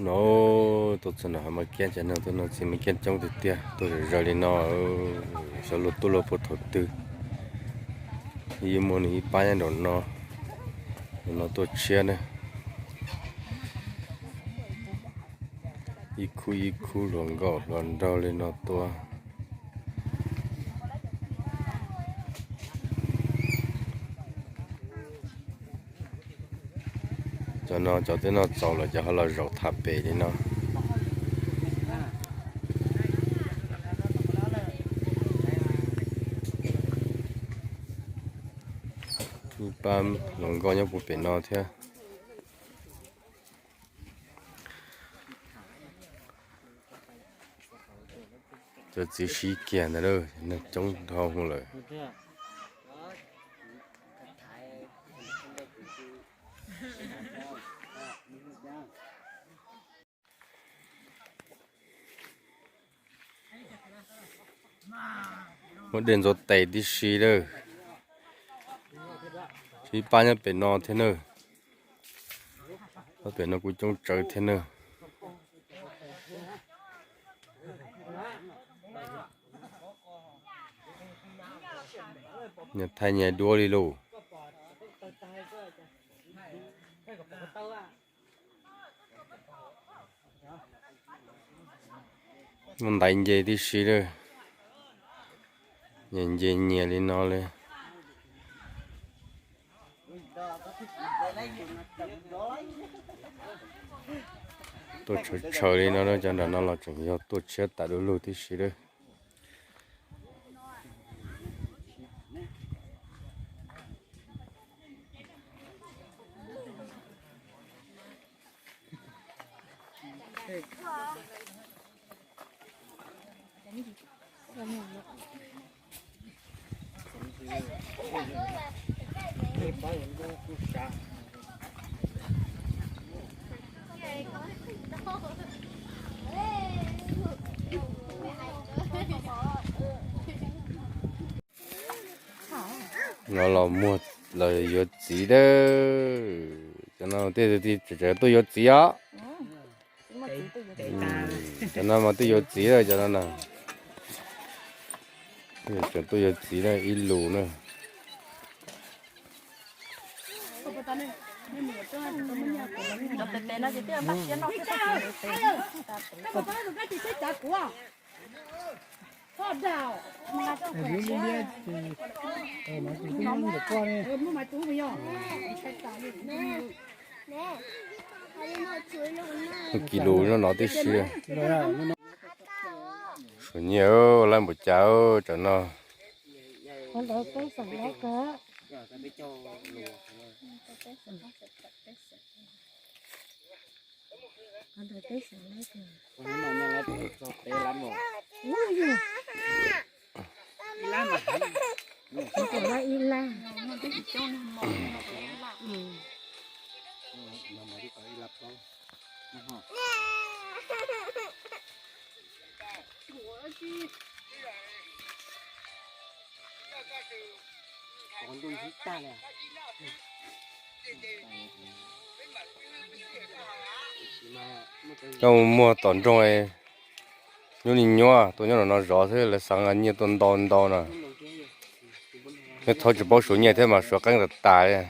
No, tuaj txog no mas kiab cas no, tuaj no txiv mas kiab coob tiag tiag, tuaj zom zaws li no, xyov luag tuaj luag puag thaum twg. Yeej muaj nws ib pab nyob nraum no, nraum no tuaj tshiab na. Ib khub ib khub hluas nkauj hluas nraug li no tuaj. Cov no cov twb noj txaus lawm ces ho los zaum tham pem li no. Ib pab hluas nkauj nyob puag pem no thiab. Cov txiv sib kiag ntawd lawm, neeg coob dhau lawm. Muab dej ntxuav tes tib si lawm. Ib pab nyob pem no thiab na. Pab pem no kuj coob tsawv thiab na. Nyias thaij nyias duab li lauj. Muab ntaiv nce tib si lawm. Nyias nce nyias li no li. Tuaj tshaw tshaw li no, cov nram no los tseem yog tuaj tshiab tas du lug tib si lawm. No los muag los yuav txiv lawm. Cov no tej tseem tuaj yuav txiv os. Cov no mas tuaj yuav txiv lawm cov no na. Tseem tuaj yuav txiv lawm ib lus na. Kis lus no no tib si. Suav nyiaj lawm npaum cas tsam no. Coj mus muag tom nroog, nyuaj li nyuaj, tuaj nyob no zov xwb lawv xav nyiaj tuaj ntau ntau no. Neb thaub tsis paub suav nyiaj thiab mas suav qeeb tas tas li.